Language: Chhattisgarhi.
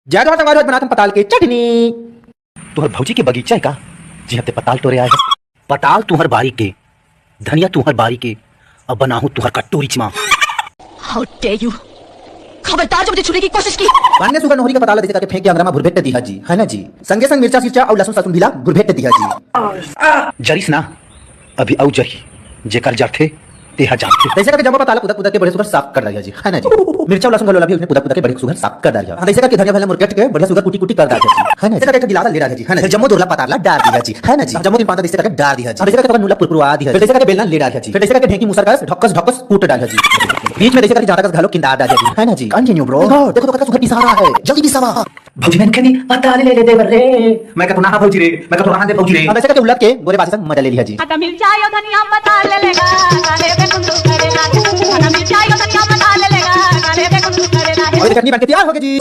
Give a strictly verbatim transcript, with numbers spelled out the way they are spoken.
जय जोहार संगवारी हो, आज बनात हन पताल के चटनी। तुहर भौजी के बगीचा हे का, जिहां ते पताल टोरे आए हस? पताल तुहर बारी के, धनिया तुहर बारी के, अब बनाहूं तुहर कटोरी मा। How dare you! खबरदार जो मुझे छूने की कोशिश की। बने सुघर नोहरी के पताल ला जइसे करके फेंक के अंगरा मा भुरभेट दिहा जी, है ना जी? संगे संग मिर्चा सिरचा अउ लहसुन सहसुन भी ला भुरभेट दिहा जी। जरिस ना, अभी अउ जरही, जेकर जरथे तेहा जानथे। तइसे करके जम्मो पताल ला कुदक कुदक के बड़े सुघर साफ कर डारिहा जी, है ना जी? मिर्चा अउ लहसुन घलो ला भी उसने कुदक कुदक के बड़े सुघर साफ कर डारिहा। हाँ, तइसे करके धनिया भाला मुरकेट के बढ़िया सुघर कुटी कुटी कर डारिहा जी, है ना जी? तइसे करके एक ठो गिलास ला ले डारिहा जी, है ना जी? जम्मो दोरला पताल ला डार दिहा जी, है ना जी? जम्मो तीन पांच तइसे करके डार दिहा जी। हाँ, तइसे करके थोड़ा नून ला पुरपुरवा दिहा जी। फिर तइसे करके बेलन ला ले डारिहा जी। फिर तइसे करके ढेंकी मुसर कस ढक्कस ढक्कस कूट डारिहा जी। बीच में तइसे करके जांता कस घलो किंदार डारिहा जी, है ना जी? Continue bro। देखो, देखो, कतका सुघर पिसा रहा है, जल्दी पिसावा। भौजी मन कहिथे पताल ले ले देवर रे। मैं कथों ना भौजी रे, मैं कथों रहन दे भौजी रे। अब तइसे करके उलट के गोरे बासी संग मजा ले लिहा जी। आटा मिर्चा अउ धनिया पताल ले लेगा, काले पे कुंदू करे लागे। आटा मिर्चा अउ धनिया पताल ले लेगा, काले पे कुंदू करे लागे। अउ ये चटनी बन के तैयार हो गई जी।